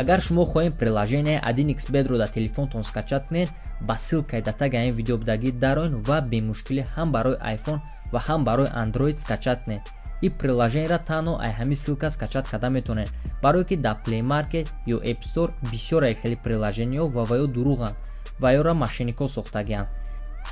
Агар шумо хоҳем приложение 1xBet-ро дар телефонтон скачать кунед, ба ссылкаи дар таги ин видео будагӣ дароен ва бемушкилӣ ҳам барои iPhone ва ҳам барои Android скачать кунед. Ин приложениеро танҳо ай ҳамин ссылка скачать карда метавонед, барое ки дар Play Market ё App Store бисёр ай хели приложениеҳо ва ё дурӯғанд ва ёро мошенникҳо сохтагианд.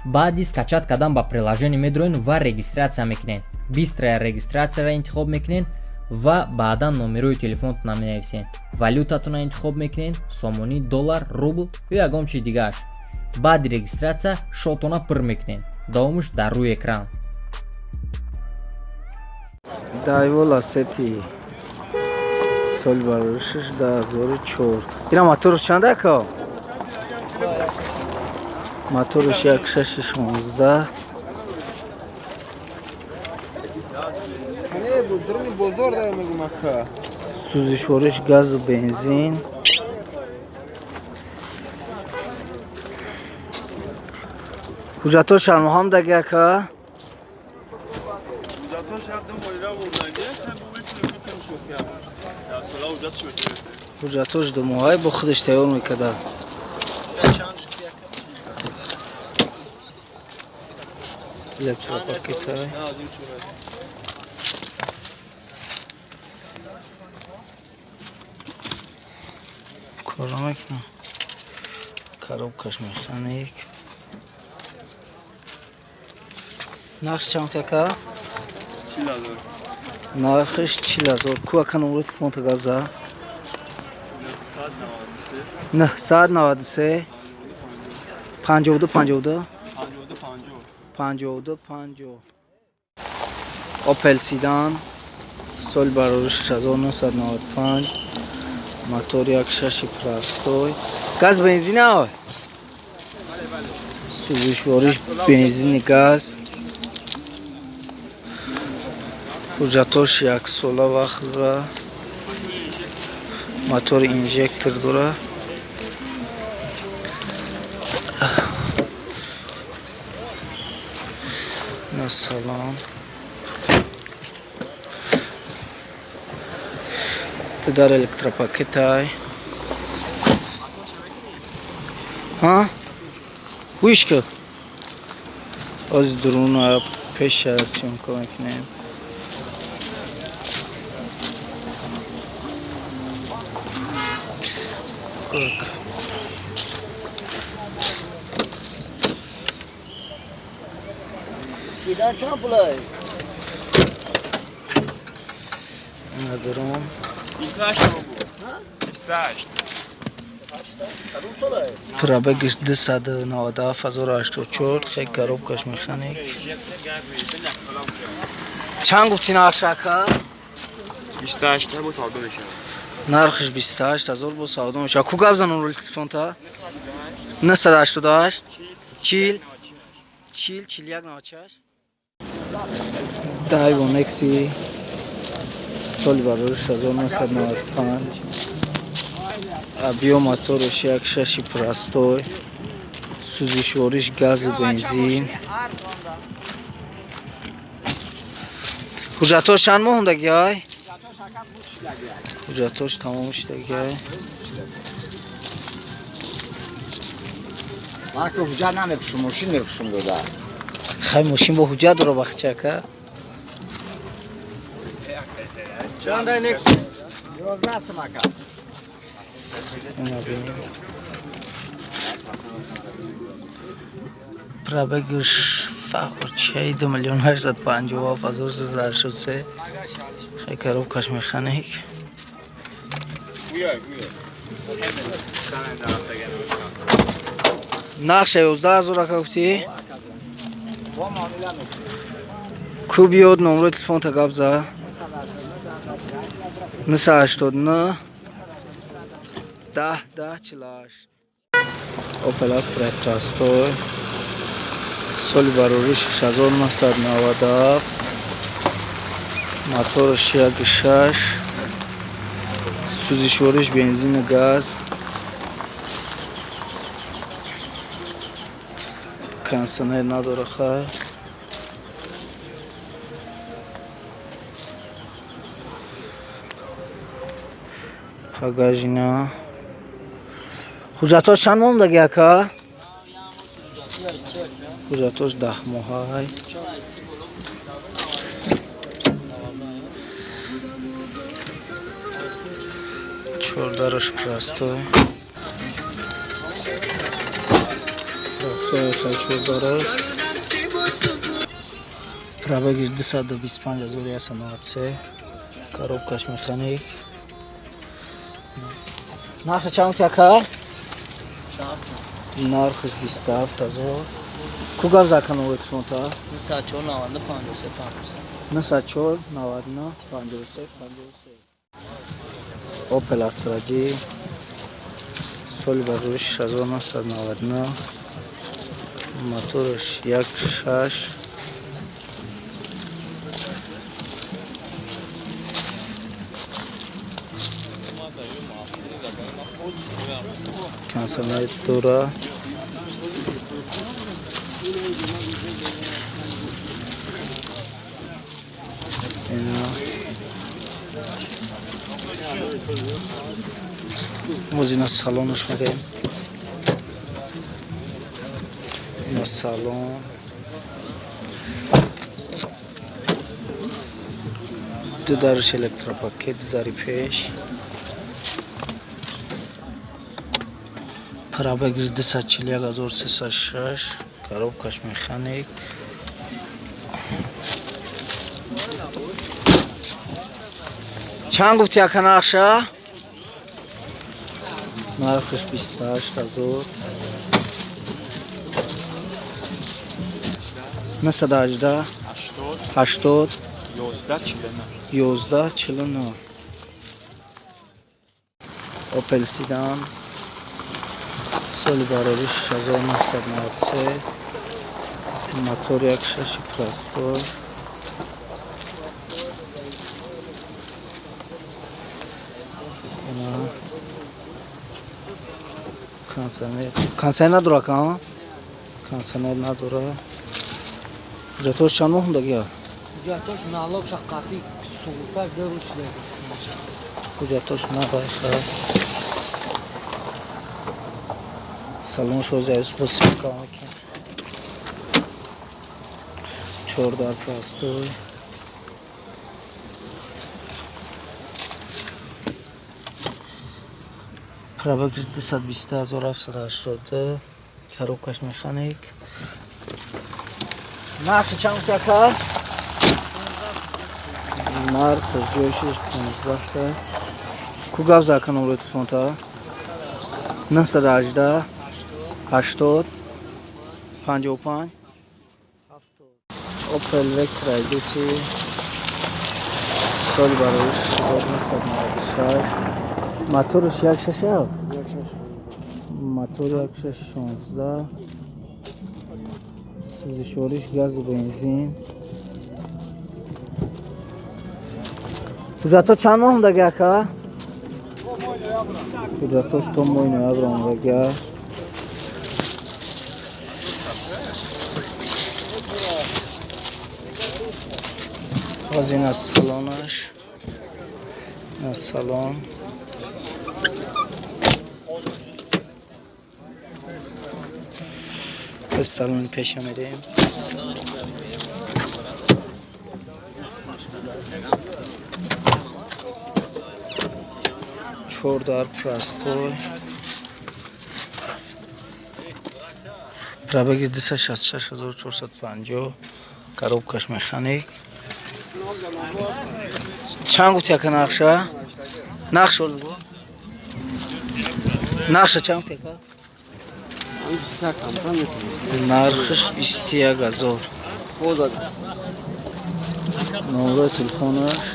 Баъди скачать кардан ба приложение медроен ва регистрация мекунед. Быстрая регистрацияро интихоб мекунед ва баъдан номерои телефонтона менависед. Валютатонро интихоб мекунед: сомонӣ, доллар, рубл ё ягон чизи дигааш. Баъди регистрация шотона пур мекунед. Давомаш дар рӯи экран. Дайва Ласети, соли бароришаш 2004. Ина моторш чанд, ака? Моторш 1.6 16. Сӯзишвориш газу бензин. Ҳуҷҷатҳо шармоҳам даги, ака? Ҳуҷҷатҳош думоҳай бо худаш тайёр мекарда. Электропакетай. Кор намекунам. Коробкаш механик. Нарх чанд, ака? Нархиш 40 000. Ку, ака, номрои телефонта гап за. 993 52 52 52 50. Опел Седан, соли барориш 1995, мотор 1.6 простой, газ бензин ой, сӯзишвориш бензини газ. Ҳуҷҷатош яксола вақт дора. Мотори инжектор дора. На салон дар электропакетай. Ҳа, гӯш ка, оз дуруна пеша съёмка мекунем. Так. Седан чанд пулай? Ина дурун. 28 буд. 28. Кадом солай? Пробегиш 297 084. Хе, коробкаш механик. Чанд гуфти нархш, ака? 28 бо савдо мешавад. Нархш 28 000 бо савдо мешавад. Ку, гап зан роли телефонта. 988 40 40 41 96. Дайва Некси, соли барориш 1995, объём моторш 1.6 простой, сӯзишвориш газу бензин. Ҳуҷҷатҳош чанд моҳ мондагиай? Ҳуҷҷатҳош тамом шудагиай. Ман ки ҳуҷҷат намефурӯшам, мошин мефурӯшам, дода. Хай, мошин бо ҳуҷҷат дора, бахча, ака. Чанд ай Некси? 11 сум, ака. Ина бинем. Пробегш фақчаи 2 857 383. Хай, коробкаш механик. Гӯя, гӯя. Нархша 11 000, ака, гуфтӣ? Бо муомила мекунем. Ку биёд, номрои телефонта гап за. 989 10 10 48. Опел Астра простой, соли барорӣ 1997, мотораш 1.6, сӯзишвориш бензину газ, кондиционер надора. Хай. Багажина. Ҳуҷҷатҳош чанд мондаги, ака? Ҳуҷҷатҳош 10 моҳай. Чордараш простой. Простой хай чордараш. Пробегиш 225 193. Коробкаш механик. Нархи чанд, ака? Нархиш 27 000. Ку гап зака номери телефонта? 94 99 53 53. 94 99 53 53. Opel Astra G, соли барориш 1999, мотораш 1.6. Кондиционер дора. Ина мозина салонаш мерем. Ина салон. Ду дараш электропакет, ду дари пеш. Пробегиш 241 306, коробкаш механик. Чанд гуфти, ака, нархша? Нархаш 28 000. 918 80 80 11 49. 11 49. Opel Sedan, соли барориш 1993, мотор 1.6 простой. Ина кондиционер. Кондиционер надора, ака? Кондиционер надора. Ҳуҷҷатҳош чанд моҳ мондагия? Ҳуҷҷатҳош налогша қатъи суғурта 2 рӯз шуда. Ҳуҷҷатҳош набайха. Салон шози съёмка мекунем. Чордар простой. Пробег 220 782, коробкаш механик. Нархи чанд гуфти, ака? Нархи ҷойшиш 15. Ку гап за, ака, номери телефонта? 918 80 55 70. Opel Vectra Duty, соли бароиш 1996, мотораш 1.6, мотор 1.6 16, сӯзишвориш газу бензин. Ҳуҷҷатҳо чанд моҳ мондаги, ака? Ҳуҷҷатҳош то моҳи ноябр омадагия. Боз ин аз салонаш, ин аз салон. Аз салони пеша мерем. Чор дар простой. Пробеги 266 450, коробкаш механик. Чанд гуфти, ака, нархша? Нархшо бигӯ. Нархша чанд гуфти, ака? Нархаш 21 000. Номерои телефонаш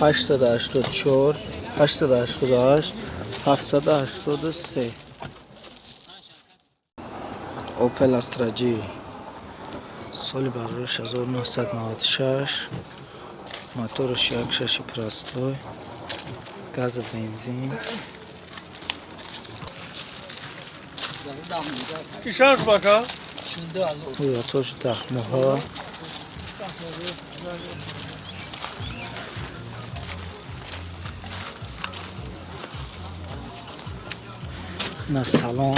884 888 783. Opel Astra G, соли барориш 1996, мотораш 1.6 простой, газу бензин. Ишаш бака. Ҳуҷҷатҳош 10 моҳа. На салон.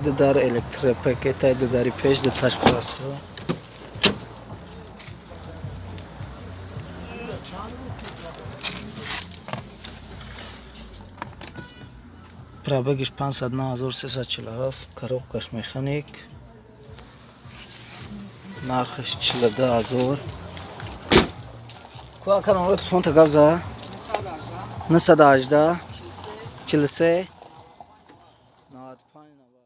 Ду дар электропакетай, ду дари пеш, ду таш просто. Пробегиш 509 347, коробкаш механик. Нархаш 42 000. Ку ака, номро телефонта гап за? 918 43 95 90.